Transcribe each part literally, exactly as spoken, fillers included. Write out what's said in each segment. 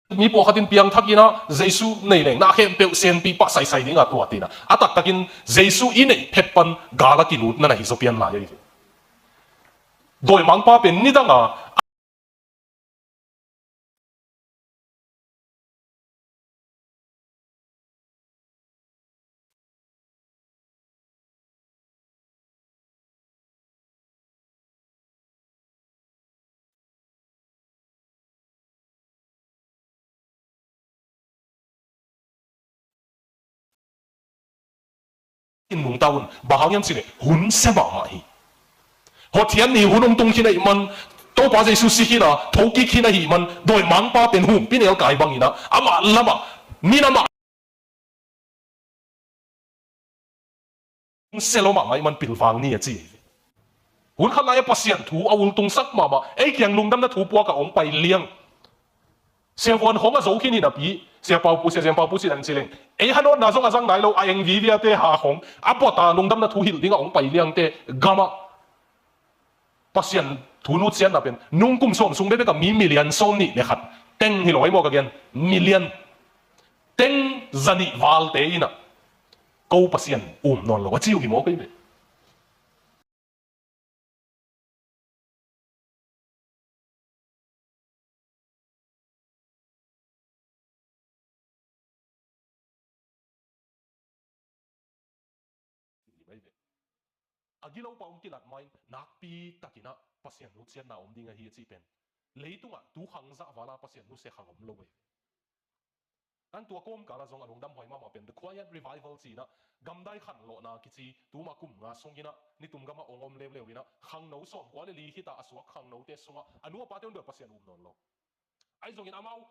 mi pawlkhat in piangthak in ah Jesu nei leng na khempeuh senpih pah saisai ding a tua tina. A taktakin Jesu i neih phet pan gal a kilut na na hi zaw pian lai ahi ve. Dawimangpa pen nidang a in nungta un, bang hang hiam cih leh hun sia mahmah hi. Hohthiam ni hun hong tung khin ahih man, Topa Jesu si khin a, thokik khin ahih man, dawimangpa pen humpi nelkai bangin ah amah lamah, min amah sia lo mahmah ahih man pilvang ni a ci. Hun khat lai-ah Pasian thu a ultungsak mahmah, ei kiang lungdamna thu puak a hong pai liang. Sia Vuan khong a zo khin hi napi, Sia Pau Pu, Sia Zen Pau Pu cih dan ci leng, ei hanawtna zong a zang nai lo, a eng viviate ha khong a pawt a lungdamna thu hilh ding a hong pai liangte gamah Pasian thu nutsiatna pen nung kum sawm sung bekbek a mi million sawm nih le khat teng hi lo ai maw ka gen, million teng za nih valte in ah ko Pasian um nawn lo a ci uh hi maw kei ve. A gilopa hong kilat ma-in nakpi takin ah Pasian nutsiatna om ding ahi a cih pen leitungah tu khang zah vala Pasian nusia khang om lo ahi. An tua kawmkal ah zong a lungdam huai mahmah pen The Quiet Revival ci-in ah gamdai khanlawhna kici tuma kum nga sungin ah nitum gamah hong om leuleu in ah khangno sawmkua le li khit a a suak khangnote sungah a nu a pate hong dawh Pasian um nawn lo. Ahi zongin amau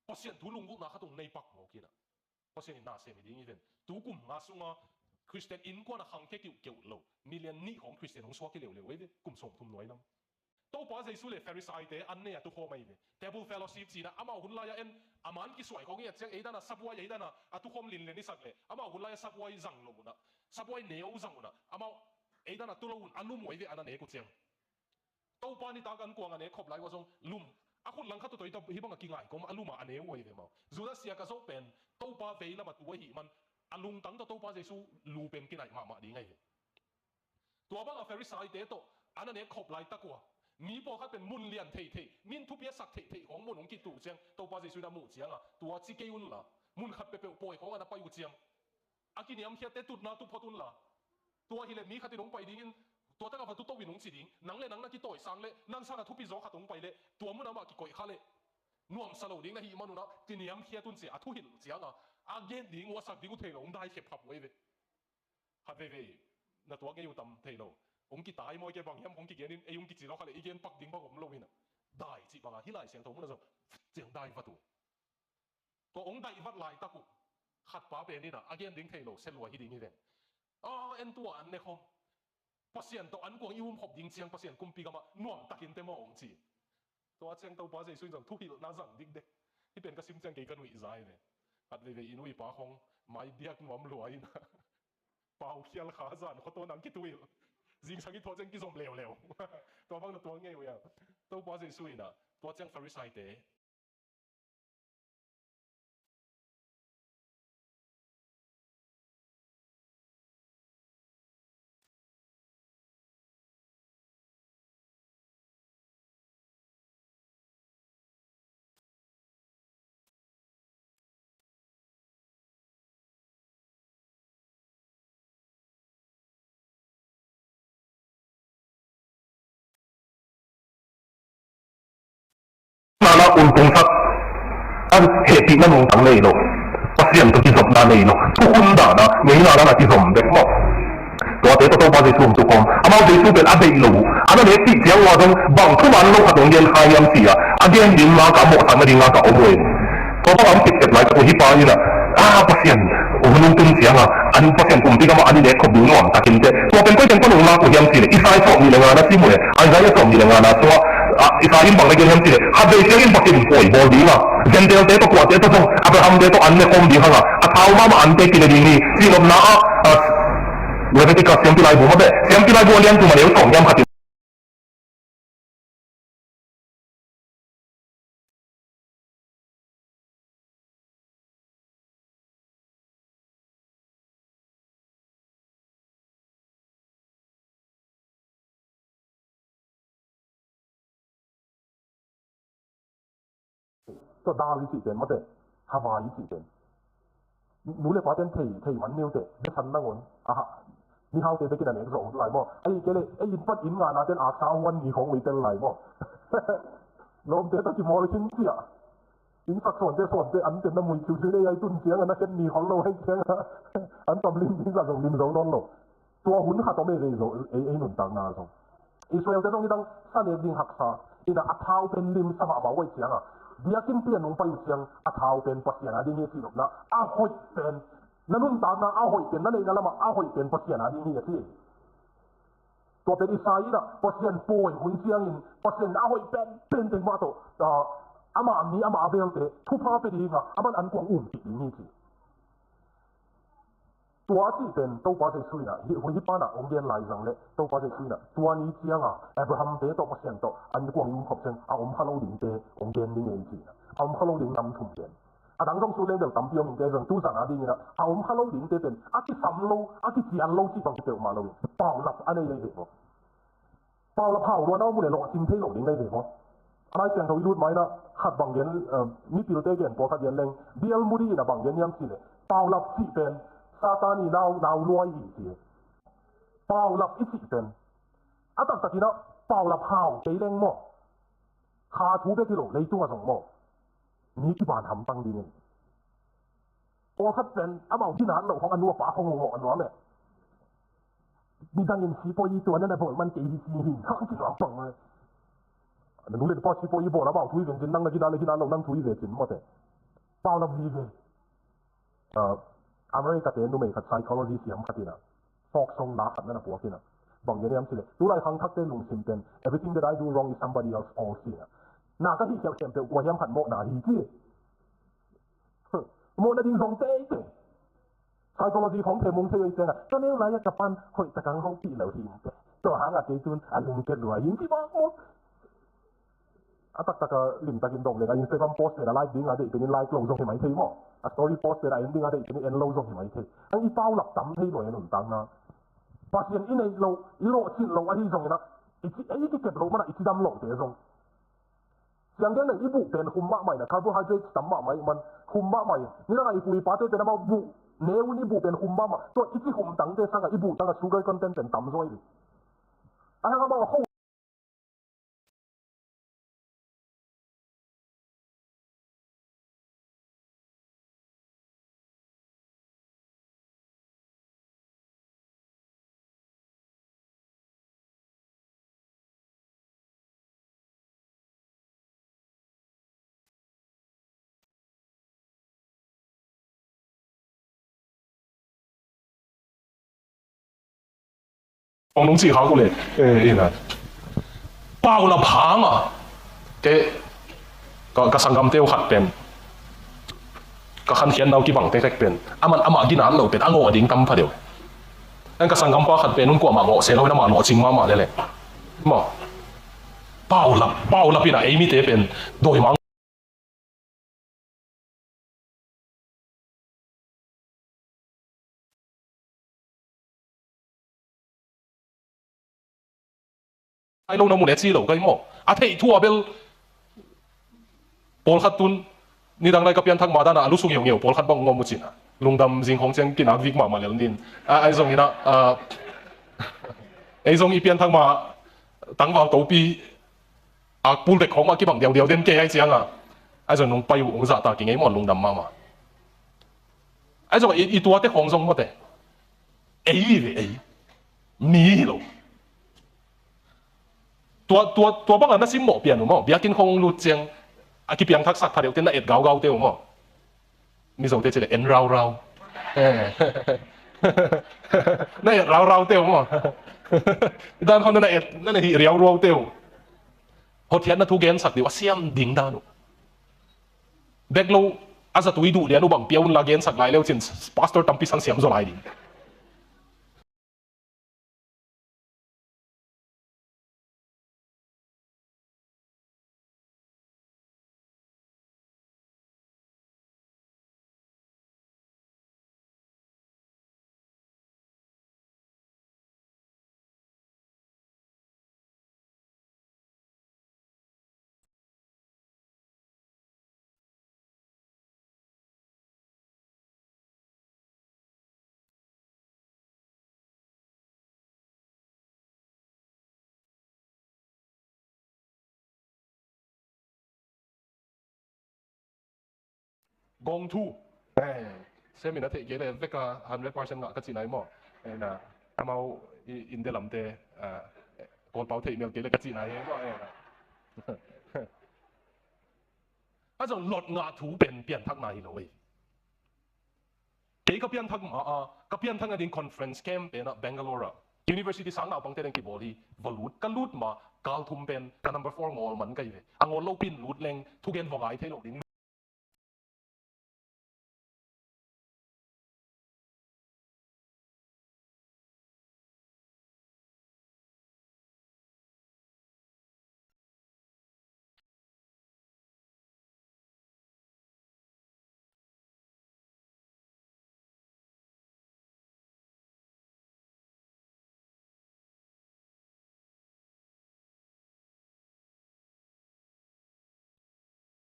Pasian thu lunggulhna khat hong nei pak mawk in ah Pasian in na sem hi ding hi ven. Tu kum nga sunga Khristian innkuan a khangkhia kiuhkeuh lo million nih khawng Khristian hong suak hi leuleu ahi ve, kum sawmthum nuai lam. Topa Jesu le Pharisaite an nei a tukhawm ahi ve. Table fellowship ci-in ah amau hun lai-ah en a man kisuai khawng hi a ciang ei dan a sabuai ei dan a a tukhawm linlen i sak leh amau hun lai-ah sabuai zang lo un ah, sabuai neu zang un ah amau ei dan a tu lo un a lum uh ahi ve, an a nek uh ciang. Topa nitak an kuang a nek khop lai uh ah zong lum a khut lang khat tawh toi ta hih bang a kingai kawm a lum a a neu uh ahi ve maw. Judas Iskariot pen Topa vei lam a tu ahih man a lungtang tawh Topa Jesu lu pen kinaih mahmah ding ahi ve. Tua bang a Pharisaite tawh an a nek khop laitak uh a mi pawlkhat pen mun lian theihtheih, min thupi a sak theihtheih khawng mun hong kituh ciang Topa Jesu in a muh ciang a tua ci kei un la, mun khat peuhpeuh pawi khawng an a pai uh ciang a kiniamkhiatte tutna tu phot un la. Tua hileh mi khat in hong pai dingin tua tak a va tuto in hong ci ding. Nang le nang na kitawisang leh nang sang a thupi zaw khat hong pai leh tua mun amah kikoih kha leh nuamsa lo ding na hih man un ah kiniamkhiat un ci a thuhilh ciang a a gen ding uh a sak ding uh thei lo hong dai khepkhap uh ahi ve. Khat veivei na tuak ngei uh tam thei lo. Hong kitai maw, i ke bang hiam hong kigen in ei hong kici lo kha leh i gen pak ding bang om lo in ah dai cih bang a hih Lai Siangtho mun ah zong ciang dai vat uh. Tua hong daih vat laitak uh khat pa pen in ah a gen ding thei lo sia lua hi ding hi ven. A en tua an ne khawm Pasian tawh an kuang i um khop ding ciang Pasian kumpi gamah nuamtakin te maw hong ci. Tua ciang Topa Jesu in zong thuhilhna zang dikdek. Hih pen ka sim ciang kei ka nuih za hi ve. Khat veivei i nu i pa khawng mai biak nuam lua in ah paukhial kha zan khua tawh nang kituhilh. Zingsang i thawh ciang kizom leuleu. Tua bang na tuak ngei uh hiam? Topa Jesu in ah tua ciang Pharisaite nana untungsak a hehpihna nungtang nei lo. Pasian tawh kizopna nei lo. Thukhun dana ngeina dana kizom bek maw? Tuate tawh Topa Jesu hong tukhawm. Amau Jesu pen a deih lo uh. A na nek cih ciang uh a zong bang thuman lo khat hong gen kha hiam ci a a gen ding ngak a mawhsakna ding ngak a om uh hi. Tua bang a hong kipsep laitak uh hih pa in ah a Pasian hun hong tun ciang a an Pasian kumpi gamah an i nek khop ding nuamtakin te tua pen koi teng pan hong lak uh hiam ci leh Isai sawm nih le nga na sim uh leh Isaiah sawm nih le nga na sungah Isai in bang na gen hiam ci leh khat vei ciangin Pasian in pawi bawl ding a Gentile-te tawh kuate tawh zong Abraham-te tawh an ne khawm ding hang a a thau mahmah ante kine ding hi. Cihnopna ah Leviticus siampi laibu mah beh siampi laibu a lian tum a neu sawm hiam khat in Tua dal i cih pen mate, hava i cih pen. Nu le paten thei, thei man niute, besan nangawn. Aha, mihaute bekin a nek zawh hun lai maw. Ahi kei leh, ei in pan in nganaten aksa huan ni khong ui tel lai maw. Lawmte tawh kimawl khin ciah. Inn sak sawnte, sawnte, an tenna mui ciuciu nei ai tun ciang a na khen ni khol lo ai ciang a. An tam lim ding zah zong lim zo nawn lo. Tua hun khat om ei vei zo, ei, ei nuntakna zong. Israelte zong nidang sa nek ding haksa. Ina a thau pen limsa mahmah uh ai ciang a. Biakinn pian hong pai uh ciang a thau pen Pasian a ding hi a cih lopna. A hoih pen. Na nuntakna a hoih pen, na neihna lamah a hoih pen Pasian a ding hi a ci. Tua pen i sa inah Pasian pawi hun ciangin Pasian a hoih penpen teng mah tawh, ah, amah mi amah a belte thupha pe dingah aman an kuang um cih ding hi ci. Tua a cih pen Topa Jesu inah hih, hih panah hong gen lai zang leh Topa Jesu inah tua ni ciangah Abraham te tawh Pasian tawh an kuang i um khop ciang a om kha lo dingte hong gen ding ei ci inah a om kha lo ding nam thum gen. A dang zong sut leng bel tampi om in te zong tu zan a dingin a om kha lo dingte pen a kisam lo, a kician lo cih bang hi peuhmah lo in paulap a nei lei ve maw? Paulap hau luan a om uh le lawhcing thei lo ding lei ve maw? A Lai Siangtho i lut ma inah khat bang gen, eh, mipilte gen pawlkhat gen leng D L Moody in a bang gen hiam cih leh paulap cih pen Satan i nau, nau luai hi ci. Paulap i cih pen a taktak inah paulap hau kei leng maw? Kha thu bek hi lo leitung a zong maw? Mi kiban hampang dingin. Pawlkhat pen amau ginat loh khong a nu a pa khong ngawh a nuam eh. Midangin sipawi tua na na bawl man kei hi ci hi khang ci nuam pang eh. Na nu le pa sipawi bawl amau thu i vencin nang na ginat le ginat lo nang thu i vecin mawte. Paulap vive. Ah, America te numei khat psychology siam khat inah folk song la khat na na puak inah bang gen hiam cih leh tulai khangthakte lungsim pen everything that I do wrong is somebody else's fault ci inah. Na ka hih khialh khiam peuh kua hiam khat mawhna hi ci. Mawhna ding zong teitei. Psychology khong thei mung thei ei ciangah ka neu lai-ah ka pan hoih takang hopih lo hi in te. Tua hangah kei tun a lungkia lua hi in ci bang maw? A taktak a limtakin dong leng a Instagram post pen a like ding a deih penin like lo zong hi mai thei maw? A story post pen a en ding a deih penin en lo zong hi mai thei. Ang i paulap tam thei lo a nuntakna. Pasian i neih lo, i lawhcin lo ahi zongin ah i ci, ei i kikep lo manah i cidam lote zong. Siang gen leng i buh pen hum mahmah in a carbohydrates tam mahmah ih man hum mahmah in. Nidang a i pu i pate pen amau buh, neu in i buh pen hum mahmah. Tua i ci hum tangte sangah i buh tangah sugar content pen tam zaw ih. A hang amau a kho Hong nung cih khak uh le, eh, ina. Paulap hang a, ke, ka, ka sanggamte uh khat pen, ka khankhiatna uh kibang tektek pen, aman amah ginat lo pen, a ngawh ding tam pha deuh. An ka sanggampa khat pen, un kuamah ngawh se lo, in amah lawhcing mahmah lele. Maw. Paulap, paulap ina ei mite pen, dawimang ai lo na mu le ci lo kai maw? A theih thu a bel pawlkhat tun nidang lai ka pianthak ma dana a lusu ngeungeu pawlkhat bang ngawm uh cin a lungdam zing khong ciang kinak vik mahmah lel nin. A, ai zong ina, a, ei zong i pianthak ma tangval topi a pul dek khong ma kibang diaudiau den kei ai cianga ai zong nung pai uh ung zahta kingei maw lungdam mahmah. Ai zong i, i tuate khong zong mawte ei hi ve ei mi hi lo. Tua, tua, tua banga na simmawh pian uh maw? Biakinn khong lut ciang a kipiangthaksak pha deuhte na et gaugau te uh maw? Mizote cile en raurau. Eh. Na et raurau te uh maw? Dan khong na et, na hih riauruau te uh. Hotkhiatna thu gensak dih uh a siam ding dan uh. Bek lo a zatui duh lian uh bang pia un la gensak lai leu cin pastor tampi sang siam zaw lai ding. Gawng thu. Eh, semin a theih kei le vek a hundred percent ngah ka cihna hi maw? Eh, na, amau i, India lamte, ah, Kawlpau theih mel kei le ka cihna hi maw? Eh, na. A zong lot ngah thu pen pianthakna hi lo ei. Kei ka pianthak ma a, ka pianthakna ding conference camp pen a Bangalore a. University sang naupangte deng kibawl hi, va lut, ka lut ma, kal thum pen, ka number four ngawl man ka hi ve. A ngawl lo pen lut leng, thugen va ngai thei lo ding.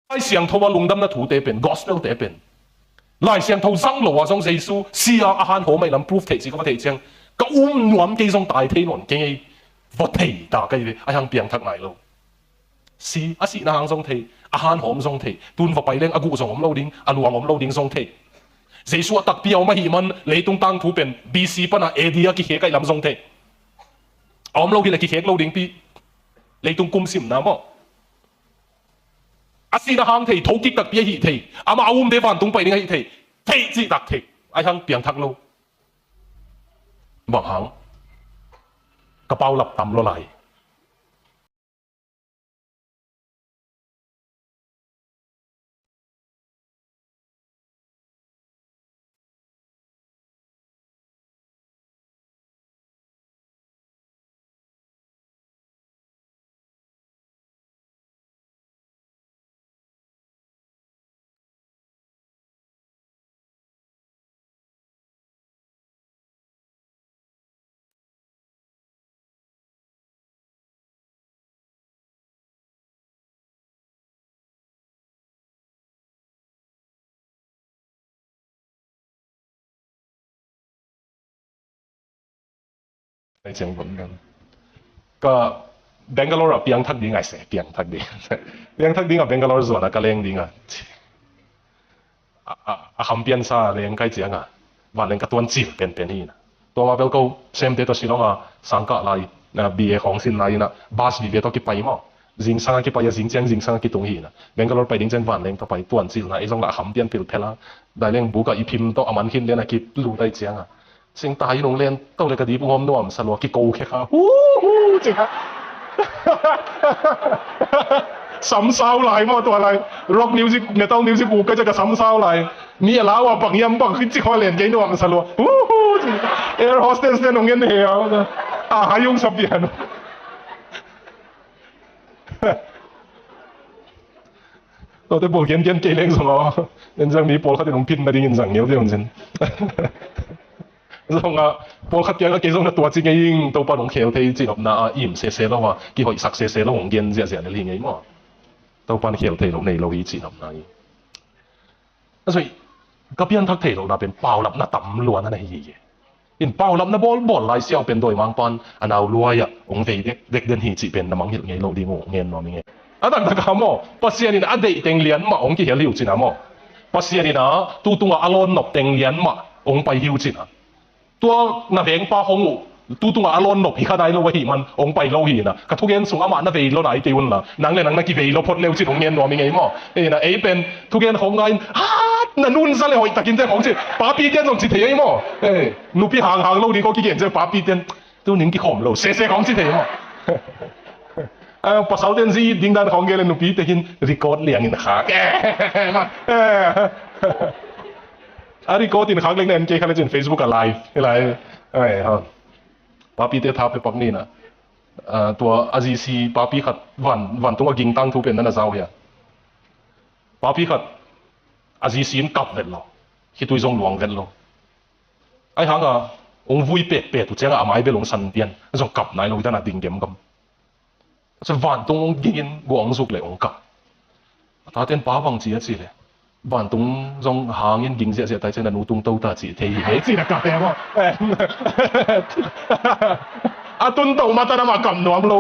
Lai Siangtho a lungdamna thute pen, gospel te pen, Lai Siangtho zang lo a zong Jesu si a, a hanhawm a i lam proof theih ci ka va theih ciang, ka um nuam kei zong tai thei nawn kei ngei, va thei ta ka hi ve, a hang piangthak nai lo. Si, a sihna hang zong thei, a hanhawm zong thei, tun va pai leng a guh zong om lo ding, a luang om lo ding zong thei. Jesu a takpi a om ahih man, leitung tangthu pen B C pan a A D a kikhek a i lam zong thei. A om lo hi le kikhek lo ding pi, leitung kum simna maw. A sihna hang thei, thokik takpi ahi thei, ama a umte vantung pai ding ahi thei, thei cih tak thei, a hang piangthak lo. Bang hang, ka paulap tam lo lai. Ka Bangalore a piangthak ding a se, piangthak ding. Piangthak ding a Bangalore zuan a ka leng ding a. A, a, a kham piansa leng kai cianga, vanleng ka tuan cil penpen hi na. Tua ma bel ko semte tawh Shillong a sangkah lai, na, B A khawng sin lai ina, bus vive tawh kipai maw. Zingsang a kipai a, zing ciang zingsang a kitung hi na. Bangalore pai ding ciang vanleng tawh pai, tuan cil na, ei zong lah a kham pian pilphel a. Daileng buk a i phim tawh a man khin lian a kilut ai cianga. Singta hi nung len to le ka dip ngawm nuam sa lua, kiko khek a. Hu, hu, cik a. Samsau lai maw tua lai. Rock music, metal music u ka cik a samsau lai. Mi a lau a bang hiam bang khit cik haw len kei nuam sa lua. Hu, hu, cik. Air hostess te nung en he a. A, hai yung sa pian. Tawte pawl gengen kei leng zong aw. En zang mi pawlkhat in hong phin nadingin zang ngeu deuh zin. Zong a, pawlkhat kiangah kei zong na tua ci ngei ing, Topan hong khel thei cihnopna a im sese lo a, kihoihsak sese lo hong gen ziahziah lel hi ngei maw. Topan khel thei lo nei lo hi cihnopna hi. A zui, ka pianthak thei lohna pen paulapna tam luan a na hi hi. In paulapna bawlbawl lai siau pen dawimangpan a nau luai ah hong vei dekdek den hi cih pen na mangngilh ngei lo ding uh ngen nuam i ngei. A taktak a maw, Pasian in a deih teng lian mah hong kihel hi uh cin a maw. Pasian in a tu tungah a lawn nop teng lian mah hong pai hi uh cin a. Tua na vengpa hong uh, tu tungah a lawn nop hi kha nai lo ahih man hong pai lo hi na. Ka thugen sung amah na vei lo nai kei un la, nang le nang na kivei lo phot leu cin hong ngen nuam i ngei maw. Ei na, ei pen thugen khong ngai in, hat, na nun za le hoih takin te khong ci, papi ten zong ci thei ei maw. Ei, nupi hanghang lo ding khong kigen ciang papi ten, tu ning kikhawm lo sese khong ci thei maw. A, pasal ten zi ding dan khong gen le nupi te hin record liang in khak. A record in khak leng na en kei kha le cin Facebook a live hi lai. Ai, ha. Papi te tha pe pak ni na. A, tua a zi si papi khat van, vantung a ging tang thu pen na na zau hia. Papi khat a zi si in kap vet lo. Khitui zong luang vet lo. Ai hang a, hong vui petpet uh ciang a, a mai bel hong san pian. Zong kap nai lo hi dan a ding gemgam. Tua vantung hong ging in guah hong zuk le hong kap. A taten pa bang ci a ci le, vantung zong hangin ging ziahziah tai ciang na nu tung to ta ci thei hi hei ci na kap e maw. A tun to mata na mah kap nuam lo.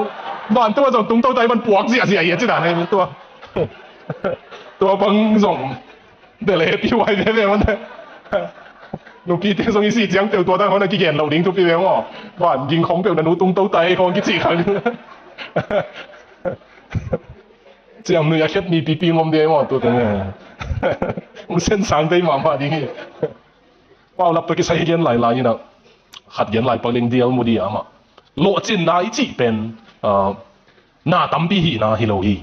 Vantung a zong tung to tai man puak ziahziah hi a ci dan hei tua. Tua bang zong Dele pi huai veve man. Nupite zong i si ciang peuh tua dan hon a kigen lo ding thupi ve maw. Van ging khong peuh na nu tung to tai khong kici khang. Ciam nui a khet mi pipi ngom de maw tu te. Mu sen sang dei mahmah ding hi. Paulap tawh kisai gen lailai inah khat gen lai pak leng dial mu di amah. Lawhcinna i cih pen, ah, na tampi hihna hi lo hi.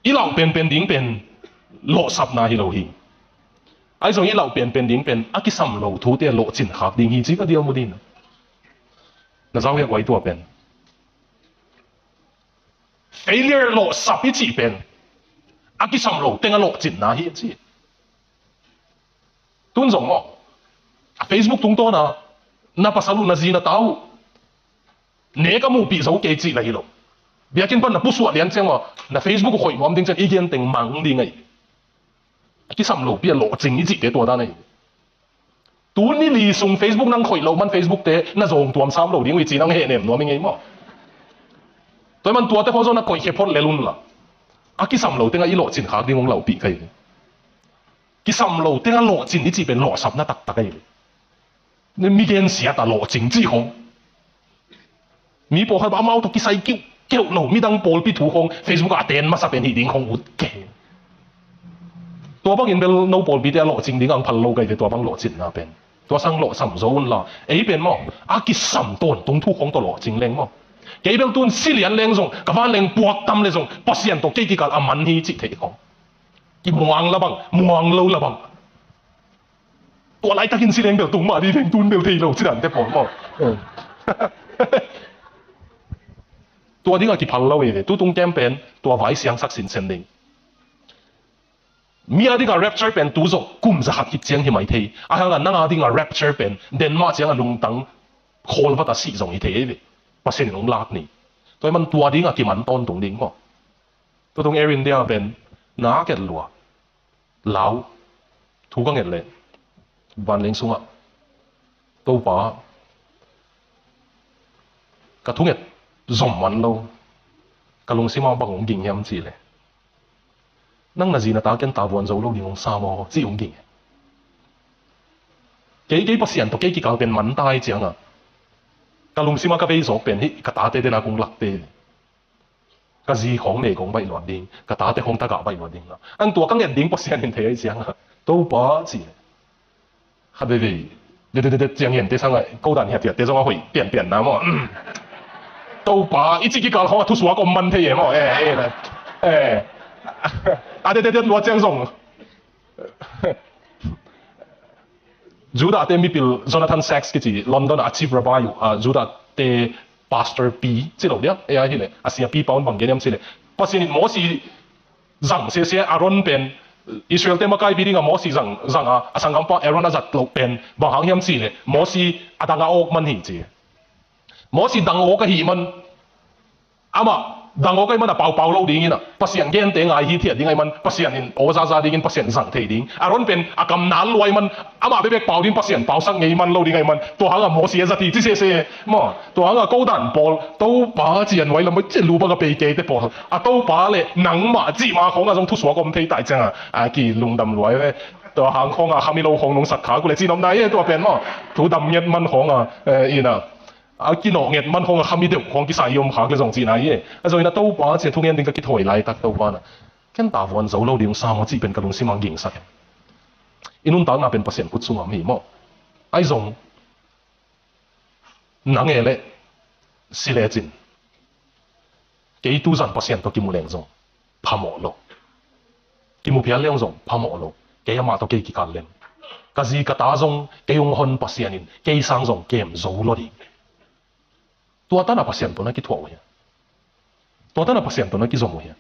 I lauh penpen ding pen lawhsapna hi lo hi. Ahi zong i lauh penpen ding pen a kisam lo thute lawhcin khak ding hi ci ka dial mu din. Na zau hiak uai tua pen. Failure lawhsap i cih pen a kisam lo teng a lawhcinna hi ci. Tun zong maw, a Facebook tungtawna na pasal uh na zi na ta uh ne ka muhpih zo kei cih la hi lo. Biakinn pan na pusuah lian ciang maw, na Facebook uh khoih nuam ding ciang i gen teng mang ding ahi. A kisam lo pi a lawhcing i cihte tua dan ahi. Tuni li sung Facebook nang khoih loh man Facebook te na zawng tuam sam lo ding uh i ci nang hehnem nuam i ngei maw. Tua man tuate khawng zaw na koih khe phot lel un la. A kisam lo teng a i lawhcin khak ding hong laupih ka hi. Kisam lo teng a lawhcin i cih pen lawhsapna taktak ahi. Mi gensiat a lawhcing cih khong. Mi pawlkhat bah amau tawh kisai kiuhkeuh lo midang pawlpi thu khong Facebook ah a ten masa pen hih ding khong ut kei. Tua bangin bel no pawlpite a lawhcing ding ang phal lo kai ve tua bang lawhcinna pen. Tua sang lawhsam zo un la. Ei pen maw a kisam tawntung thu khong tawh lawhcing leng maw. Kei bel tun si lian leng zong ka van leng puak tam le zong Pasian tawh kei kikal a man hi cih theih khong. Kimuang la bang muang lo la bang. Tua laitakin si leng bel tung mah di veng tun bel thei lo cidante pawl maw. Tua dingah kiphal lo hi ve. Tutung camp pen tua vai siangsak sinsen ding. Mi a dingah rapture pen tu zawh kum za khat khit ciang hi mai thei. A hangah nang a dingah rapture pen Denmark ciangah lungtang khawlvat a sih zong hi thei hi ve. Pasian in hong lak ni. Tua hi man tua dingah kiman tawntung ding maw. Tutung Air India pen na ket lua. Lau thu ka nget leh vanleng sungah, Topa, ka thunget zom man lo, ka lungsim ah bang hong ging hiam cih leh, nang na zi na ta ken tavuan zo lo ding hong sa maw cih hong ging hi. Kei, kei Pasian tawh kei kikal pen man ta hi ciangah ka lungsim ah ka vei zawk pen hih ka tate den a kong lakte. Ka zi khawng nei kong baih luat ding, ka tate khawng tagah baih luat ding. Ang tua ka nget ding Pasian in thei ahi ciangah, Topa ci. Khat veivei dedededet ciang hente sangah ko dan hiathiatte zong a hoih pianpianna maw. Topa i ci kikal khawng a thusuak om man thei e maw. Eh, eh, eh. A dededet luat ciang zong Judah te mipil Jonathan Sacks kici London a chief rabbi uh, a Judah te pastor pi ci lo dia, ei a hileh a sia pi paun bang geniam cileh, Pasian in Mosi zang sese, Aaron pen Israel te makai pi dingah Mosi zang, zang a, a sanggampa Aaron a zat loh pen bang hang hiam cileh, Mosi a dang a awk man hi ci. Mosi dang awk ahih man, amah dang awk ahih man a paupau lo dingin ah Pasian gente ngai hithiat ding ahih man Pasian in aw zaza dingin Pasian zang thei ding. Aaron pen a kam nal lua ahih man amah bekbek pau ding Pasian pausak ngei man lo ding ahih man tua hangah Mosi a zat hi ci sese maw. Tua hangah ko dan pawl Topa ci a nuai lam bai ci lu bang a pei keite pawl a Topa le nangmah cih ma khawngah zong thusuak om thei tai ciangah a kilungdam luai ve. Tua hang khawngah khami lo khawng nungsak khak uh le ci nopna hi tua pen maw. Thu dam nget man khawngah, eh, inah a kinawh nget man khawng a khami deuh khawng kisai i om khak le zong cihna hi e. A zong in a Topa ci a thungen ding ka kithawi laitak Topa na ken tavuan zo lo ding sa maw cih pen ka lungsim ang gingsak e. I nuntakna pen Pasian khut sungah om hi maw. Ahi zong nang e leh si lecin kei tuzan Pasian tawh kimu leng zong phamawh lo. Kimu phial leng zong phamawh lo. Kei amah tawh kei kikal leng ka zi ka ta zong kei hong hon Pasian in kei sang zong kem zo lo ding. Tua tanah Pasian tawh na kithuah uh hiam? Tua tanah Pasian tawh na kizom uh hiam?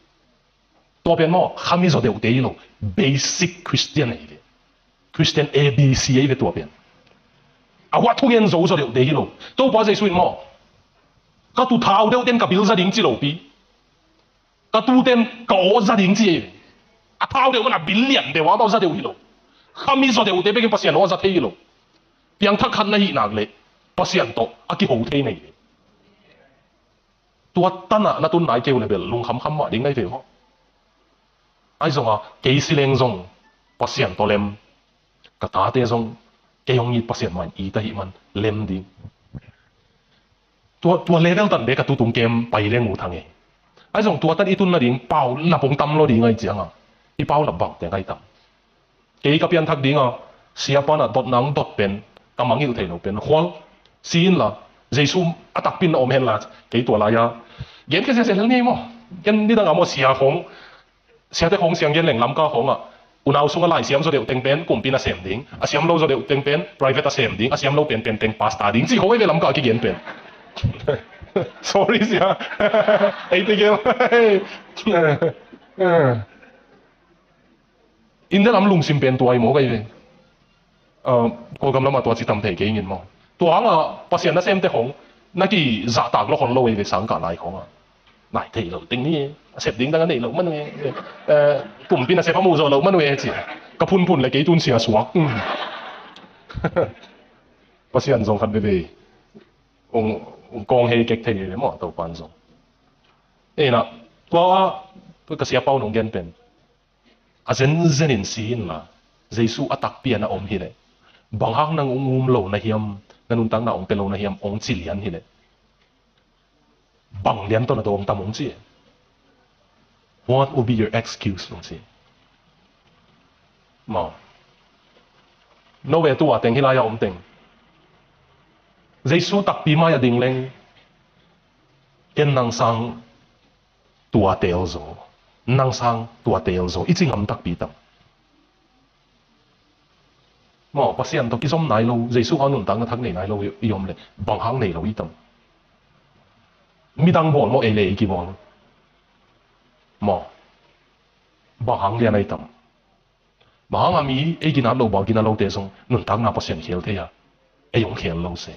Tua pen maw khami zaw deuhte hi lo. Basic Christian ahi ve. Christian A B C ahi ve tua pen. A huah thungen zo zaw deuhte hi lo. Topa Jesu in maw ka tu thau deuhten ka bil za ding ci lopi ka tuten ka aw za ding ci ei. A thau deuh man a bil lian deuh a amau za deuh hi lo. Khami zaw deuhte bekin Pasian aw za thei hi lo. Piangthak khat na hih nak leh Pasian tawh a kiho thei nei. Tua tanah na tun nai keu le bel lungkhamkham mah ding nai ve maw. Ahi zonga kei si leng zong Pasian tawh lem. Ka tate zong kei hong it Pasian mah in it ahih man lem ding. Tua, tua level tan bek a tutung kem pai leng uh thang e. Ahi zong tua tan i tun nading paulap hong tam lo ding ahi cianga i paulap bangte ngai tam. Kei ka pianthak dinga siapa na dotna hong dot pen ka mangngilh thei lo pen khual si inla Jesu a takpi in na om henla kei tua lai-a gen khia siasia lel ni maw? Ken nidanga maw sia khong siate khong siang gen leng Lamka khongah unau sunga lai siam zaw deuh teng pen kumpi na sem ding, a siam lo zaw deuh teng pen private a sem ding, a siam lo pen penteng pasta ding ci khong ei ve Lamka a kigen pen. Sorry sia. Ei tegel. India lam lungsim pen tua hi maw ka hi ve. Kawlgam lamah tua ci tam thei kei ngin maw? Tua hanga Pasian nasemte khong na kizahtak lawk hon lo hi ve sangkah lai khonga. Nai thei lo ding ni a sep ding dang a nei lo man ve. Kumpi na sep a muh zawh lo man ve ci. Ka phunphun le kei tun sia suak. Pasian zong khat veve ung kawng hei kek thei ve maw Topan zong. Eina tua ka siapau nong gen pen a zenzen in si inla Jesu a takpi a na om hileh bang hang nang ung um lo na hiam, na nuntakna ong pe lo na hiam ong ci lian hileh bang lian tawh na dawng tam ong ci? What would be your excuse ong ci? Maw no ve tua teng hilai a om teng Jesu takpi mai a ding leng ken nang sang tua teel zo, nang sang tua teel zo i ci ngam takpi tam? Maw Pasian tawh kizom nai lo, Jesu hau nuntakna thak nei nai lo i om le bang hang nei lo i tam? Midang bawl maw ei le ei kibawl? Maw bang hang lian a i tam? Bang hanga mi ei ginat lo bang gina lote zong nuntakna Pasian khel thei a ei hong khel lo se.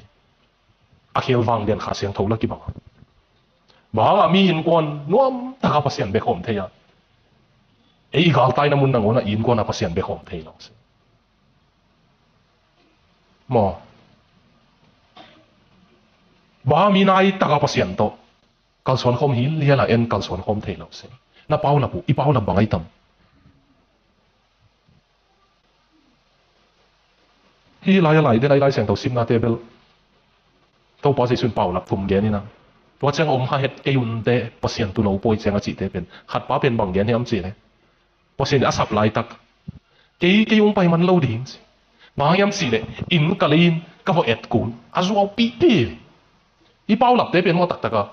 A khel vang lian Kha Siangtho la kibang a bang hanga mi innkuan nuam taka Pasian bek hawm thei a ei i galtaina mun nangawnah i innkuana Pasian bek hawm thei lo se. Maw bang hanga mi nai taka Pasian tawh kalsuan khawm hi liala en kalsuan khawm thei lo se. Na paulap uh i paulap bang a i tam? Hi lai a lai den a i Lai Siangtho simnate bel Topa Jesu in paulap thum gen ina tua ciang om kha het kei unte Pasian tu lo pawi ciang a cihte pen khatpa pen bang gen hiam cih le Pasian a sap laitak kei kei ung pai man lo ding ci. Bang hiam cih le inn ka lei in ka va et kun a zuau pihpih. I paulapte pen maw taktaka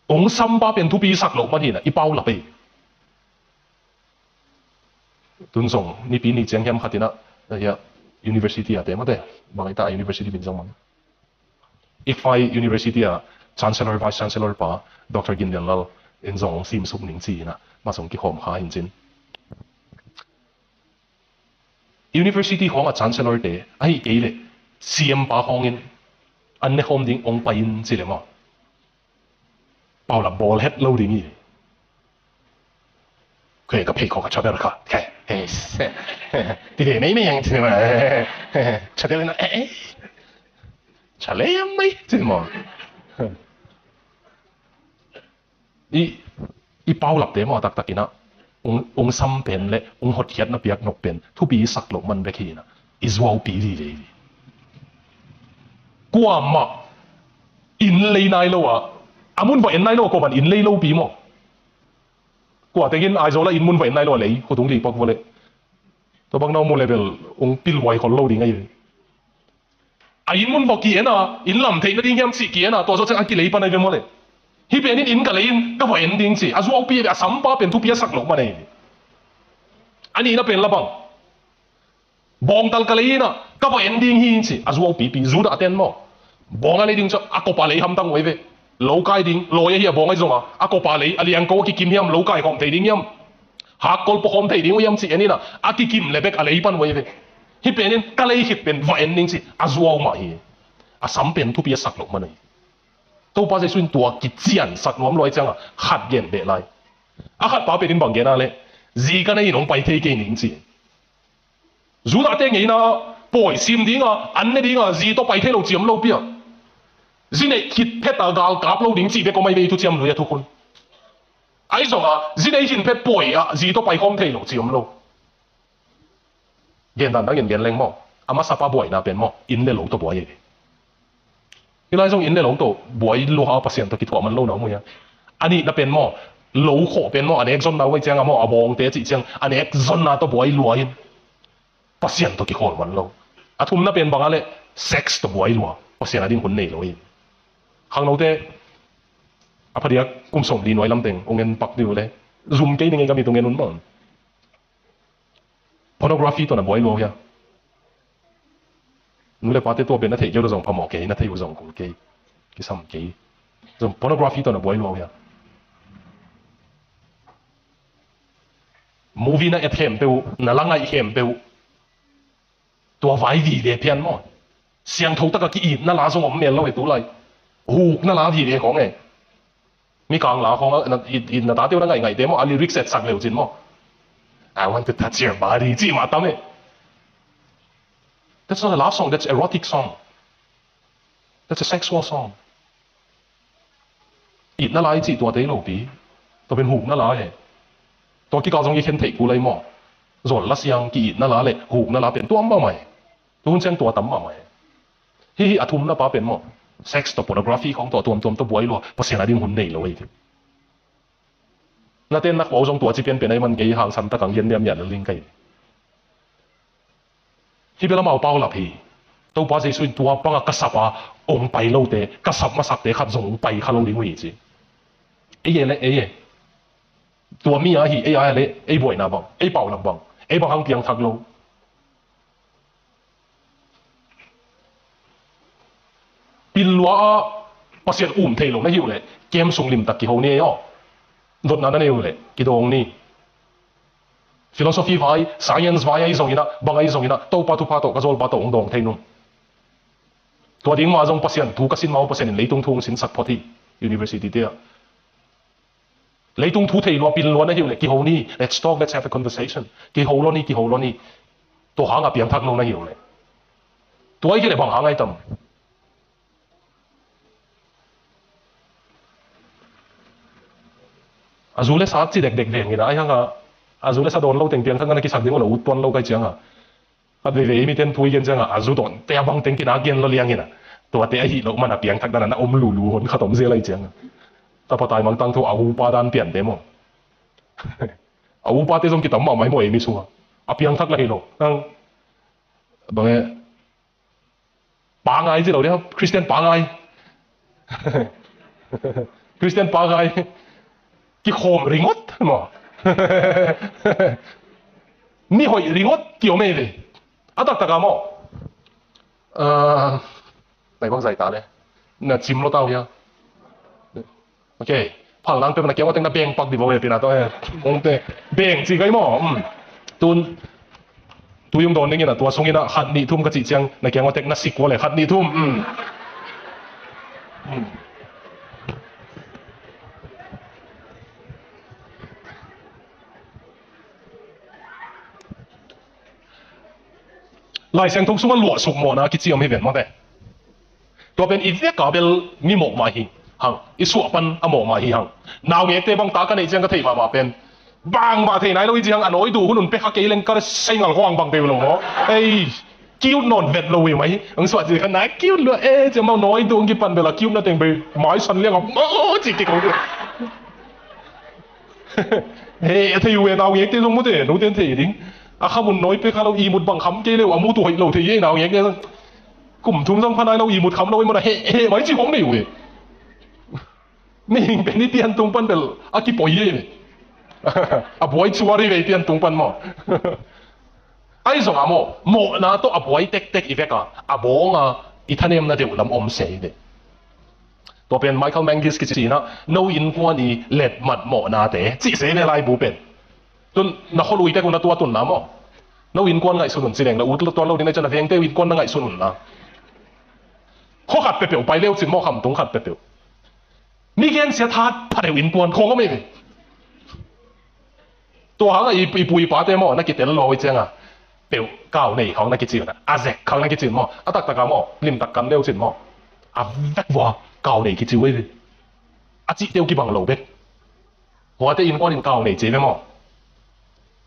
ong sampa pen thupi sak loh man hina i paulap ei. Tun zong nipi ni ciang hiam khatinah ahiah university a te mate bang ita a university min zong mang ICFAI University a Chancellor, Vice Chancellor pa Doctor Gin Lian Lal in zong sim suk ning ci inah ma zong kikhawm kha hin cin. University khawng a Chancellor te ahi kei leh C M pa khawngin an ne khawm ding ong pai in ci le maw? Paulap bawl het lo ding hi. Khe ka phei khaw ka chaber kha khe ti ve mei mei ang ti ma chaber na eh chaler mei ti ma i i paulapte maw taktak inah ung sam pen le ung hotkhiatna piak nok pen thupi i sak loh man bek hi inah i zuaupi vive hi. Kuamah inn lei nai lo ah a mun va en nai lo ah kuamah inn lei lopi maw? Kua tengin Aizawl a inn mun va en nai lo a lei khutung lipak vua leh tua bang na mu level ung pilhuai khol lo ding ahi ve. A inn mun va ki en a inn lam theih nading hiam cih ki en a tua zawh ciang a kilei pan ahi ve maw le? Hih penin inn ka lei in ka va en ding ci a zuaupi ve a sampa pen thupi a sak loh man ahi ve. A nihna pen la bang bawngtal ka lei inah ka va en ding hi ci a zuaupipi Judah ten maw? Bawng a lei ding cu a kopa lei hamtang uh ahi ve. Lo kai ding lawi ahi a bawng ahi zonga a kopa lei a liangko a kikim hiam lo kai khawm thei ding hiam? Hakkol pawkhawm thei ding uh hiam ci en inah a kikim le bek a lei pan uh ahi ve. Hih penin ka lei khit pen va en ding ci a zuau mah hi. A sam pen thupi a sak loh man ahi. Topa Jesuh in tua kician sak nuam luai cianga khat gen beh lai. A khatpa penin bang gen a le zi ka nei in hong pai thei kei ning ci. Judah te ngeina pawi sim dinga an ne dinga zi tawh pai thei lo ciam lo pia. Zi neih khit pheta galkap lo ding cih bek om ahi ve i thuciam lui a thukhun. Ahi zonga zi neih khin phet pawi ah zi tawh pai khawm thei lo ciam lo. Gen dan dangin gen leng maw, a masapa buaina pen maw, inn le lo tawh buai hi. Hih lai zong inn le lo tawh buai lua a, Pasian tawh kithuah man lo na om uh hia? A nihna pen maw, lo khawh pen maw, a nek zonna uh ahi cianga maw, a bawngte cih ciang a nek zonna tawh buai lua in Pasian tawh kikhawl man lo. A thumna pen bang a leh, sex tawh buai lua, Pasian a ding hun nei lo hi. Khangnote a phadiak kum sawmli nuai lam teng ong en pak dih uh le, zum kei ning ei ka mit ong en un maw. Pornography tawh na buai lua uh hia? Nu le pate tua pen na theih kei uh zong phamawh kei, na theih uh zong kul kei, kisam kei. Zong pornography tawh na buai lua uh hia? Movie na et khempeuh, na la ngaih khempeuh, tua vai vive phian maw. Siangtho taka ki-itna la zong om mel lo e tulai. Hukna la vive khawng e. Mikang la khawng a, na, i, i, na tate uh na ngaihngaihte maw, a lyrics etsak leu cin maw, "I want to touch your body," cih mah tam e. That's not a love song, that's erotic song. That's a sexual song. Itna la i cih tuate hi lopi. Tua pen hukna la e. Tua kikal zong i khen theih kul lai maw. Zol la siang, ki-itna la le hukna la pen tuam mahmah e. Tuhun ciang tua tam mahmah e. Hih, hih a thumna pa pen maw, sex tawh pornography khawng tawh tuamtuam tawh buai lua, Pasian a ding hun nei lo ei. Na ten na khuau zong tua ci pianpian ai man kei, hangsan tak ang hian liamlian ling kai. Hih bel amau paulap hi. Topa Jesuh in tua banga ka sapa ong pai lote, ka sap masakte khat zong ong pai kha lo ding uh hi ci. Ei e le, ei e. Tua mi a hi, ei a le, ei buaina bang, ei paulap bang, ei bang hang piangthak lo. Pil lua a Pasian um thei lo na hi uh leh, kem sung limtak kiho ni ei aw. Dotna na nei uh leh kidawng ni. Philosophy vai, science vai ahi zongin ah, bang ahi zongin ah, Topa thupha tawh, ka zawlpa tawh hong dawng thei nung. Tua ding mah zong Pasian thu ka sin mah uh, Pasian in leitung thu hong sinsak phot hi, university te ah. Leitung thu thei lua, pil lua na hi uh leh kiho ni, let's talk, let's have a conversation. Kiho lo ni, kiho lo ni. Tua hang a piangthak lo na hi uh leh. Tua hi kei leh bang hang ai tam. A zu le sa ci dekdek veng hi na, ai hang a, a zu le sa dawn lo teng piangthak na kisak ding uh lo ut tuan lo kai ciang a. Khat veivei miten thu i gen ciangin a zu dawnte a bang teng kinah gen lo liangin a, tuate ahi loh man a piangthak dan a na om lulu hon khat om zel ahi ciangin a, tapa taimang tangthu a upa dan piante maw? A upate zong kitam mahmah hi maw ei mi sungah? A piangthak lah hi lo. Nang bang e, pangai ci lo dia, Christian pangai. Christian pangai. Kikhawm ringot maw? Ni hoih ringot kiom ei ve. A taktak a maw? Ah, nai bang zai ta le. Na cim lo tau hia. Ok. Phal nang pe na kiang a teng na beng pak di bo ve pina to he. Mong te. Beng ci gai maw? Hmm. Tun. Tu yung dawn dingin a tua sungin a khat nih thum ka cih ciang na kiang a tek na sik ua le khat nih thum. Hmm. Hmm. Lai Siangtho sungah luahsuk mawhna a kici om hi ven mawte. Tua pen i vek a bel mi mawh mah hi hang, i suah pan a mawh mah hi hang. Naungekte bang ta ka neih ciang ka theih mahmah pen bangmah thei nai lo hi ci hang, a nawi duh hun un pek kha kei leng ka le seingal huang bang deuh lo maw? Ei, cute nawn vet lo hi mai. Ang suah ci kha nai cute lua e ci amau nawi duh ang kipan bel a cute na teng bei mai san liang a maw ci kik lo. He, a thei uh e, naungekte zong mute, note an thei ding. A khamun nawi pek kha lo, ihmut bang kham kei leu a mut uh hoih lo thei e, naungekte zong. Kum thum zong pha nai lo, ihmut kham lo, ihmut a he, he mai ci hong nei uh e. Mihing pen i piantung pan bel a kipoi e. A buai chuari ve i piantung pan maw? Ahi zongah maw, mawhna tawh a buai tektek i vek a, a bawng a i thanemna deuh lam om se hi ve. Tua pen Michael Mangius kici in ah, no innkuan i letmat mawhnate cih se ve laibu pen. Tun na khualui tek un a tua tunna maw? No innkuan ngaihsun un ci leng na ut tuan lo ding na cian a vengte uh innkuan na ngaihsun un la. Khua khat peuhpeuh pai leu cin maw, khamtung khat peuhpeuh. Mi gensia that pha deuh innkuan khawng om ei ve. Tua hangah i, i pu i pate maw, na kitel lo i cianga peuh kau nei khawng na kici un a, a zek khawng na kici un maw, a taktak a maw, limtak kan leu cin maw, a vek vua kau nei kici uh ei ve. A cih teuh kibang lo bek. Huate innkuan in kau nei ci ei ve maw?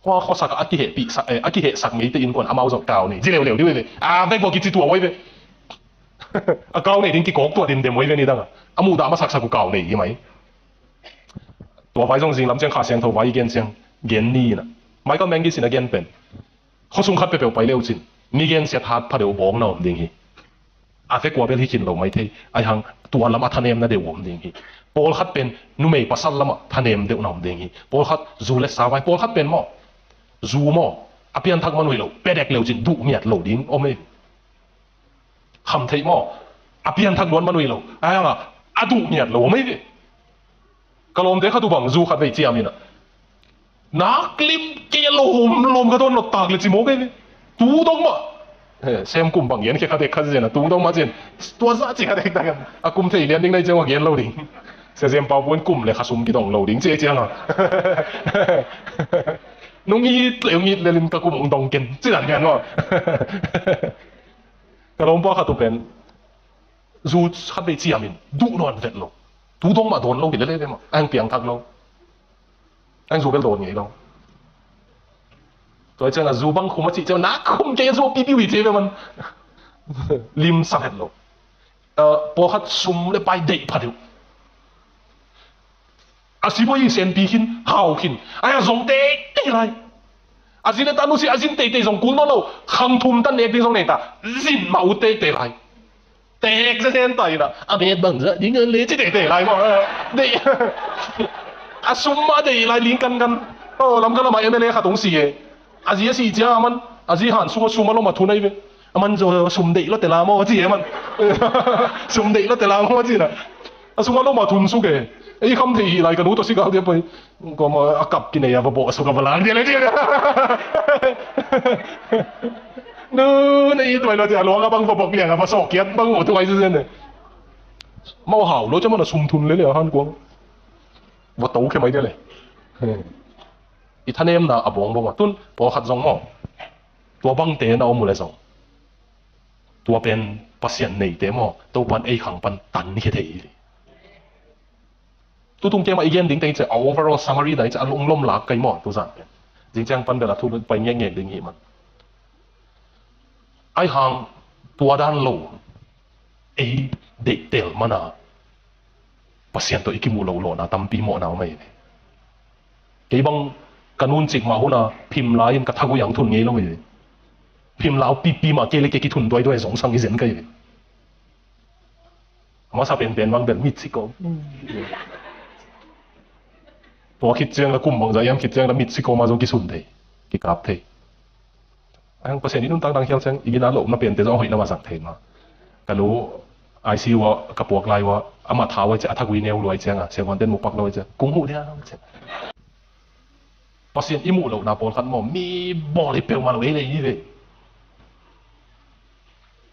Khua khuasak a kihehpihsak, eh, a kihehsak ngeite innkuan amau zong kau nei ci leuleu dih uh hi ve. A vek vua kici tua uh hi ve. A kau nei ding kikawk tua dimdem uh hi ve ni dang a. A muhdah masaksak uh kau nei hi mai. Tua vai zong zinglam ciang Kha Siangtho vai i gen ciang gen ni inah, Michael Mangis in a gen pen, khuasung khat peuhpeuh pai leucin mi gensiat hat pha deuh bawng na om ding hi. A vek ua bel hi khin lo mai thei. Aihang tua lam a thanemna deuh om ding hi. Pawlkhat pen numei pasal lamah thanem deuh na om ding hi. Pawlkhat zu le sa vai, pawlkhat pen maw, zu maw, a pianthak man uh hi lo, pedek leucin duh ngiat lo ding om hi. Kham theih maw, a pianthak luan man uh hi lo, aihang a, a duh ngiat lo om hi ve. Ka lawmte khat uh bang zu khat vei ciam inah, nak lim kei a lawm lawm ka dawn lottak le ci maw kei ve. Tu dong mah. He, sem kum bang gen khe kha dek kha zen a, tu dong mah cin. Tua zah ci kha dek tak a kum thei lian ding nai ciang a gen lo ding. Sia Zem Pau Puan kum le kha sum kidong lo ding ci ei ciang a. Nung it le ung it le lim ka kum ung dong ken ci dan gen maw. Ka lawmpa khat uh pen zu khat vei ciamin duh nawn vet lo. Tu dong mah dawn lo hi lele ve mah. Ang piangthak lo. Ang zu bel dawn ngei lo. Tua ciang a zu bang khum a cih ciang nak khum kei a zu pipiu hi ci ve man. Lim sa vet lo. Pawlkhat sum le pai deih pha deuh. A sibawi i senpi khin, hau khin. Ai a zong teitei lai. A zin a ta nusi a zin teitei zong kul nawn lo. Khang thum ta nek ding zong nei ta. Zin mah ut teitei lai. Tek zesen ta ina. A bet bang zah ding a le ci teitei lai maw. Deih. A sum mah deih lai ling kankan. Aw, Lamka lamah M L A khat hong si e. A zi a si ciang a man, a zi han sung a sum a lom a thun ahi ve. A man zaw sum deih lo te la maw a ci e man. Sum deih lo te la maw a ci na. A sung a lom a thun suk e. Ei kham thei hi lai ka nu tawh si kal dia pai. Kawm a kap kinei a va bawh a suk a va lang dia le dia. Nu na i tuai lo ci a luang a bang va bawk liang a va sawk kiat bang uh tuai zi zen e. Mau hau lo ci a man a sum thun le le a han kuang. Va to khe mai dia le. I thanemna a bawng bawng a tun pawlkhat zong maw, tua bangte na om uh le zong, tua pen Pasian neite maw, Topan ei khang pan tan khia thei hi. Tutung kemah i gen ding teng i ceh a overall summary na i ceh a lunglom lak kai maw, tuzan pen zing ciang pan bel a thu pai ngekngek ding hi man. Ai hang tua dan lo ei deihtel mana Pasian tawh i kimuh loh lawhna tampi mawhna om ahi ve. Kei bang ka nun cik mah huna phim lai-in ka thagui ang thun ngei lo ahi ve. Phim lau pipi mah kei le kei kithun duaiduai zong sang i zen ka hi ve. A masa penpen bang bel mit sik om. Tua khit ciang la kum bangzah iam khit ciang la mit sik om a zong kisun thei, kikap thei. Ang Pasian i nuntak dang khial ciang i gina lo na pente zong a hoih na ma zang thei ma. Ka nu I C U a ka puak lai ua, amah thau ai ciang a thagui neu luai ciang a, siavuanten mupak lo ai ciang kung huh dia ciang. Pasian i muh lohna pawlkhat maw, mi bawl hi peuhmah lo ei le i ve.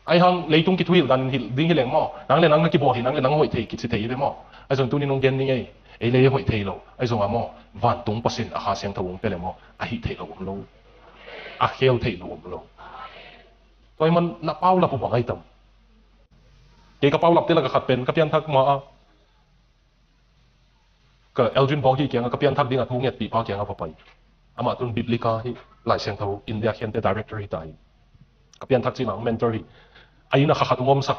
Ai hang leitung kithuhilh dan ding hi leng maw, nang le nang na kibawl hi, nang le nang hoih thei kici thei hi ve maw. Ai zong tuni nong gen ning ei, ei le hoih thei lo. Ai zong a maw, vantung Pasian a Kha Siangtho ung pe le maw, a hih theih loh om lo, a khel theih loh om lo. Tua hi man na paulap uh bang ai tam. Kei ka paulapte lak a khat pen ka pianthak ma a, ka Elgin Bawk hi kiangah ka pianthak dingah thu ngetpih pa kiangah va pai. Amah tun Biblica hi, Lai Siangtho India khente director hi ta hi. Ka pianthak cil ah mentor hi. A inn ah kha khat hong omsak.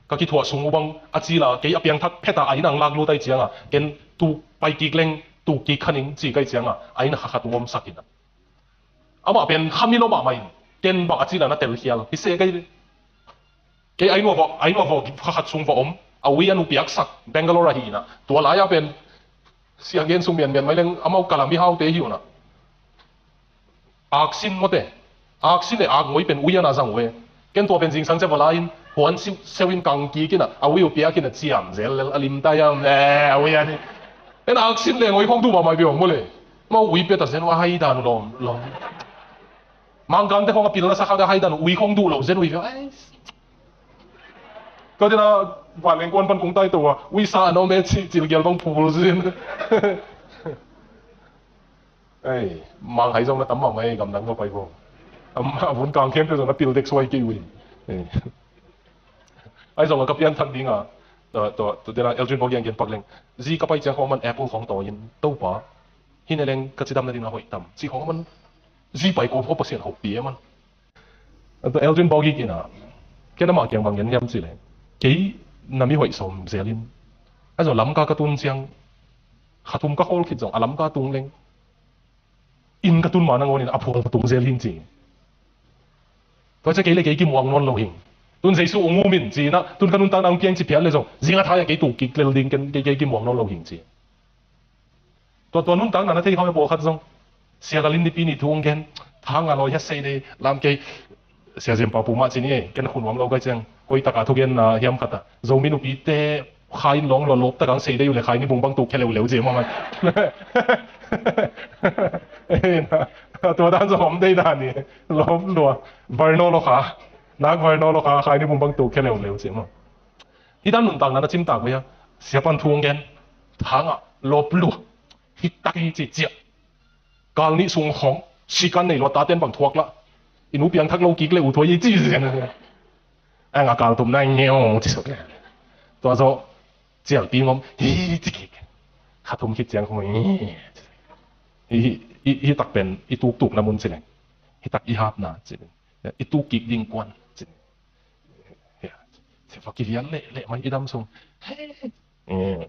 Ka kithuah sung uh bang a cil ah kei a piangthak phet ah a inn ah hong lak lut ai ciangah ken tuk pai kik leng tuk kik kha ning ci kai ciangah a inn ah kha khat hong omsak in ah. Amah pen khami lo mahmah in ken bang a cil ah na telkhial hi se kai ve. Kei a inn uah vawh, a inn uah vawh kha khat sung va om, a ui a nu piaksak Bangalore ahi inah. Tua lai-ah pen siang gen sung mianmian mai leng amau kala mihaute hi unah. Aksin mawte, aksin le akngoi pen ui a na zang uh e. Ken tua pen zingsang cia va la-in huan siuh seuh in kang kik inah, a ui uh piak inah ciam zel lel a limtai am le a ui a ni. En aksin le ngoi khong duh mahmah i biawng maw le. Mau ui pia ta zen uh a hai dan uh lawm lawm. Mangkangte khong a pilna sa khak a hai dan uh ui khong duh lo zen uh i biawng. Ai, ka dena vanleng kuan pan kung tai to a uisa a na om e cih cilgial bang phul zin. Ei, manghai zong na tam mahmah ei, gamdang ka pai ko. A vun kang khempeuh zong na pil dek suai kei ui. Ai zong a ka pianthak dinga, to, to, to dena Elgin Bawk Yang gen pak leng, zi ka pai ciang khong man apple khong tawi in, Topa, hi ne leng ka cidam nading a hoih tam ci khong man Zi pai ko pho Pasian hopih e man. Tua Aldrin Bogik in a, ken amah kiang bang gen hiam cih leh, kei na mi hoih sawm zel in, a zaw Lamka ka tun ciang, kha thum ka khawl khit zong a Lamka tung leng, inn ka tun ma nangawn in a phual ka tung zel hi ci. Tua ciang kei le kei kimuang nawn lo hi. Tun Jesu ong um in ci-in a, tun ka nuntakna ong piang ci phial le zong, zing a thai a kei tuk kik lel ding, ken kei, kei kimuang nawn lo hi ci. Tua, tua nuntakna na thei kha pawlkhat zong, Sia Lalin Nipi ni thu ong gen, thang a lawi ha sei dei lam kei, Sia Zem Pau Pu mah ci ni e, ken a khu nuam lo ka ciang, koi taka thugenna hiam khat a, Zomi nupite khai in lawng lawlawp taka ong sei dei uh le khai ni bung bang tuk khe leuleu ci e maw man. Tua dan zong om dei dan hi. Lawp lua, varno lo kha, nak varno lo kha, khai ni bung bang tuk khe leuleu ci e maw. Hih dan nuntakna na cimtak uh hia? Sia pan thu ong gen, thang a lawp lua, hih tak hi ci ciah. Kal nih sung khawng, sikan nei lua, taten bang thuak lah. I nu piangthak lo kik le uh thuai hi ci zen. Ang a kal tum na ngeu ci suk le. Tua zawh cialpi ngom hi ci kik. Kha thum khit ciang khawng hi. Hi, hi, hi, hi tak pen i tuktukna mun ci leng, hi tak i hapna ci leng, i tuk kik ding kuan ci leng. Sia fa kivial leh leh mai i dam sung. Eh.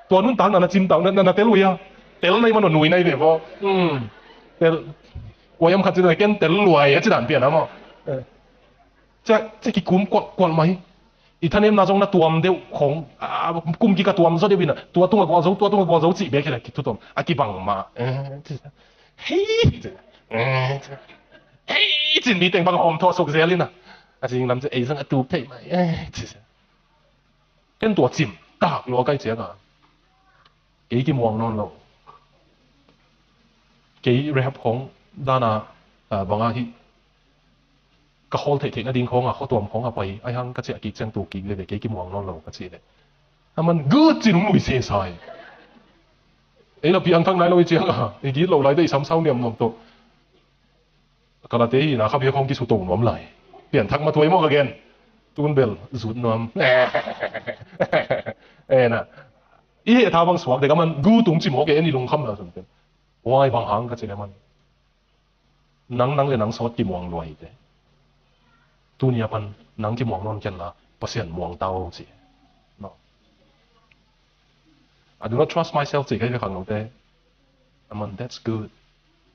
Tua nuntakna na cimtak uh, na, na, na tel uh hia? Tel nai man uh, nui nai ve vaw. Hmm. Tel. Kua hiam khat ci dan ken tel luai a ci dan pian a maw. Eh. Cia, cia kikum kual, kual mai. I thanemna zong na tuam deuh khong, a, kum kik a tuam zaw deuh in a, tua tung a gual zo, tua tung a gual zo cih bek hi leh kithutuam a kibang mah. Eh, hei, eh, hei, cin mi teng bang hawm thawh suk zel in a. A zing lam ci ei zong a tuk thei mai. Eh, ci. Ken tua cimtak lua kai ciang a. Kei kimuang nawn lo. Kei rehab khawng dan a, a, bang a hih ka khawl theihtheih nading khawng a, khuatuam khawng a pai, ahi hang ka ciah kik ciang tuk kik veve, kei kimuang nawn lo ka cih leh, a man gut cin hong lui sesai. Ei la piangthak nai lo i ciang a, i git lo lai te i samsau niamnuam tawh. Kalate hi na kha bia khawng kisu to nuam lai. Pianthak ma thuai maw ka gen. Tun bel zut nuam. Eh na. I heh tha bang suak dek a man gu tung ci mawk e, en i lungkham na sun pen. Huai bang hang ka ci le man. Nang, nang le nang sawt kimuang luai te. Tuni a pan nang kimuang nawn ken la, Pasian muang ta o ci. No. I do not trust myself ci kai ve khang lo te. Aman, that's good.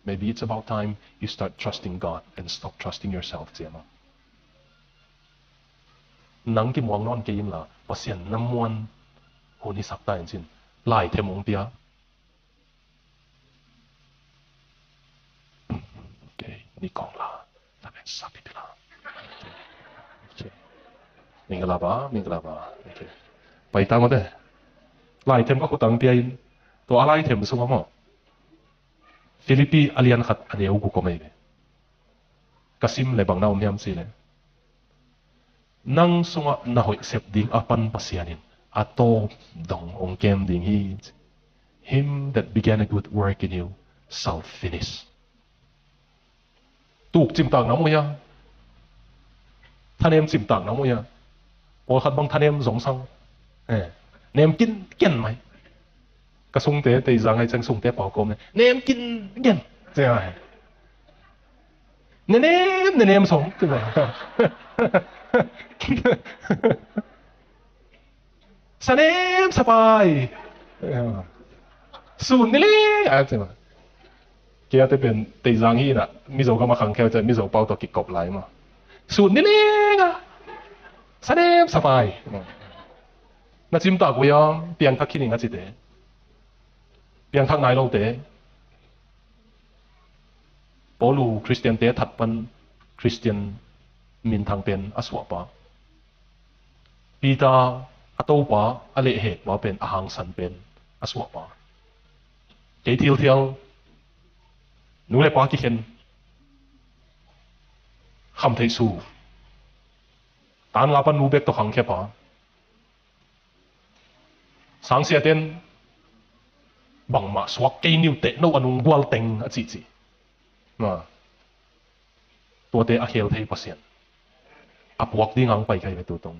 Maybe it's about time you start trusting God and stop trusting yourself, ci ama. Nang kimuang nawn kei in la, Pasian na muan hun hi sak ta in cin. Lai them ong pia. Okay, ni kong la. Lamen sapi pila. Okay. Mingala ba, mingala ba. Okay. Pai ta mate. Lai them ka khutang pia in. Tua a lai them sung a maw. Filipi a lian khat a neu guk om ei ve. Ka sim le bang na om hiam ci le. Nang sungah na hoih sep ding a pan Pasian in a tawp dong hong kem ding hi. Him that began a good work in you shall finish. Tuk cimtak na mu hia? Thanem cimtak na mu hia? Pawlkhat bang thanem zong sang. Eh, nem kin ken mai. Ka sungte, tei zang ai cang sungte pau kom ne. Nem kin ken. Ceng ai. Ne nem, ne nem song. Sa nem sa pai. Sun ni le. Ah, ceng ai. Kia te pen tei zang hi na, Mizo gam a khang kheu ciang Mizo pau tawh kikop lai ma. Sun ni le nga. Sa nem sa pai. Na cimtak uh hiam, piangthak khin ing a cite. Piangthak nai lote. Paulu Khristiante that pan Khristian minthang pen a suahpa. Peter a topa a lehhekpa pen a hangsan pen a suahpa. Kei thilthial nu le pa kikhen. Khamtheih su. Tan nga pan nu bek tawh khangkhia pa. Sangsiaten bangmah suak kei niuteh no a nung gual teng a cihcih. Tuate a khel thei Pasian a puak ding ang pai kai ve tutung.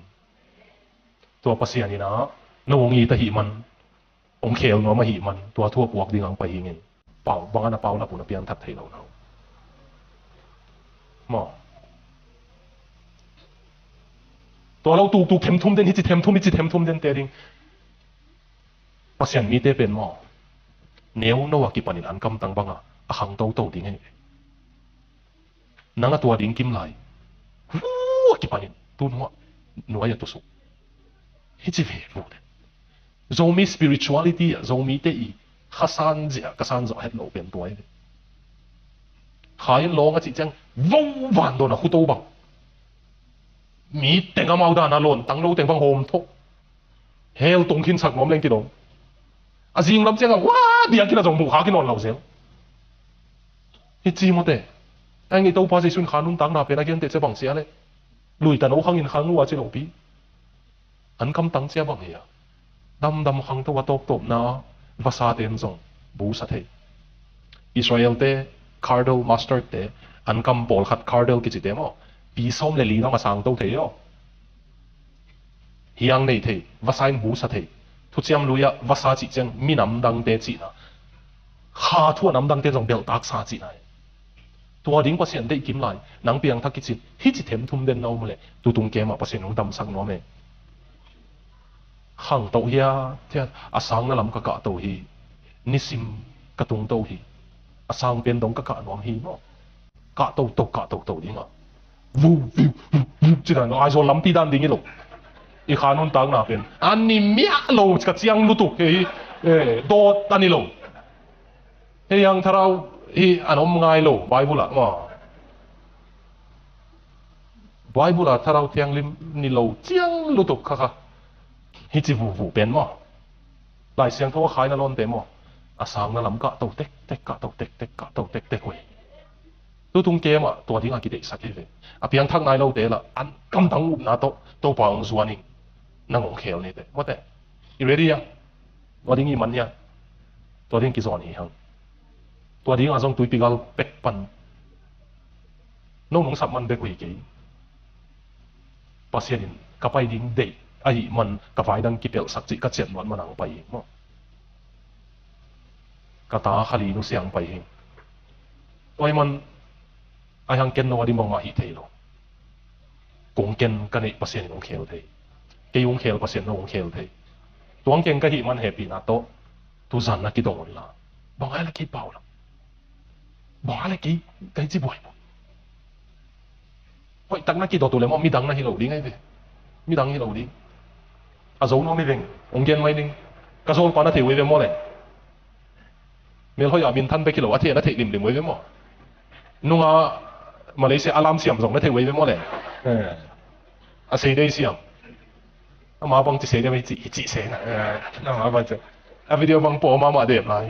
Tua Pasian ina no hong it ahih man Hong khel nuam ahih man tua thu a puak ding ang pai hi ngei. Pau, bang a na paulap uh na piangthak thei lo na uh. Maw. Tua lo tuktuk themthum den, hici themthum, hici themthum den te ding. Pasian mite pen maw, neu no a kipanin an kamtang banga a khang toto ding hi. Nang a tua ding kim lai. Hu a kipanin tun hua nuai a tusuk. Hici ve fu den. Zomi spirituality ah Zomite i khasan zia, kasan zawh het lo pen tua hi. Kha in lawng a cih ciang vo van dawn a khuto bang. Mi teng amau dan a lawn tang lo teng bang hawm tho. Hell tung khin sak nuam leng kidong. A zing lam ciang a hua biak khin a zong buh kha kinawn lo zel. Hi ci mawte. Ang i Topa Jesu in kha nuntakna pen a gen teh cia bang cia le. Lui ta no khang in khang lua ci lo pi. An kamtang cia bang hi a. Damdam khangto a tawptawpna vasa ten zong busa thei. Israel te, cardinal master te, an kam pawlkhat cardinal kici te maw, pi sawm le li dong a sangto thei aw. Hiang nei thei, vasa in busa thei. Thuciam lui ah vasa cih ciang minam dangte cihna. Kha thu a nam dangte zong belhtak sa cihna hi. Tua ding Pasian deih kim lai, nang piangthak kicin, hici themthum den na om leh, tutung kem ah Pasian hong damsak nuam e. Khangto hiathiat, a sangna lam ka kahto hi, nisim ka tungto hi, a sang pen dong ka kah nuam hi maw. Kahto to, kahto to ding a. Vu, viu, vu, viu, ci dan lo, Aizawl lampi dan ding hi lo. I kha nuntakna pen. A ni miah lo, ka ciang lutuk, hei, eh, dawt a ni lo. Hei, ang Thlarau hi an om ngai lo, Bible ah maw. Bible ah Thlarau Thianglim ni lo ciang lutuk kha kha. Hici vuvu pen maw. Lai Siangtho a khaina lawnte maw. A sangna lam kahto tektek, kahto tektek, kahto tektek uh hi. Tutung kem ah tua ding a kideihsak hi ve. A piangthak nai lote lah an kamdang upna tawh Topa hong zuan in nang hong khel ni te. Mawte. I ready a? Tua ding i man hia? Tua ding kizawn hi hang. Tua ding a zong tuipi gal pek pan. No nong sap man bek uh hi kei. Pasian in ka pai ding deih ahih man ka vai dang kipelhsak cih ka ciat nuat man ang pai hi maw. Ka ta kha li nu siang pai hi. Tua ahih man ai hang ken no a ding bangmah hi thei lo. Kong ken ka neih Pasian in hong khel thei. Kei hong khel Pasian no hong khel thei. Tuang keng ka hih man hehpihna tawh tuzan na kidong un la. Bang ai la kei pau la. Bang ai la kei ka hi ci buai. Hoih tak na kidot uh le maw midang na hi lo ding ai ve. Midang hi lo ding. A zo nuam hi veng. Hong gen mai ding. Ka zawl pa na thei uh ai ve maw le. Mel hoih a min than bek hi lo, a thei a na theih limlim uh ai ve maw. Nunga Malaysia a lam siam zong na thei uh ai ve maw le. Eh. A sei dei siam. Ama bang ci sei dei mai ci, ci sei na. Eh. Ama bang ci. A video bang pawh ama mah dep lai.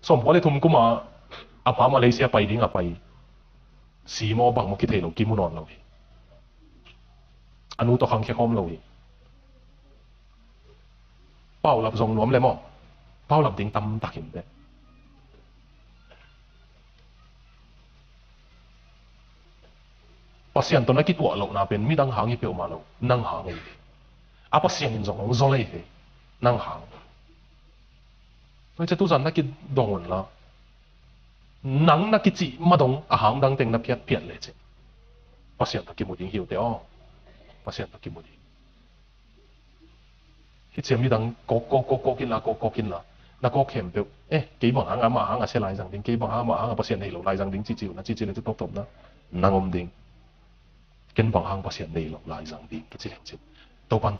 Sawm kua le thum kuma a pa Malaysia pai ding a pai. Si maw bang maw kithei lo, kimu nawn lo hi. A nu tawh khangkhia khawm lo hi. Paulap zong nuam le maw. Paulap ding tamtak in te. Pasian tawh na kituah lohna pen midang hang hi peuhmah lo, nang hang hi. A Pasian in zong hong zaw lei hi, nang hang. Tua hi ciah tuzan na kidong un la, nang na kicih madong a hang dang teng na phiatphiat leh cin Pasian tawh kimu ding hi uh teh aw. Pasian tawh kimu ding. Hi ciah midang kawk kawk kawk kawk in la, kawk kawk in la, na kawk khempeuh, eh, kei bang hang a mah hang a sia lai zang ding, kei bang hang a mah hang a Pasian nei lo lai zang ding, cici uh na, cici le ci tawptawp na nang om ding. Ken bang hang Pasian nei lo lai zang ding kici leng cin Topan tua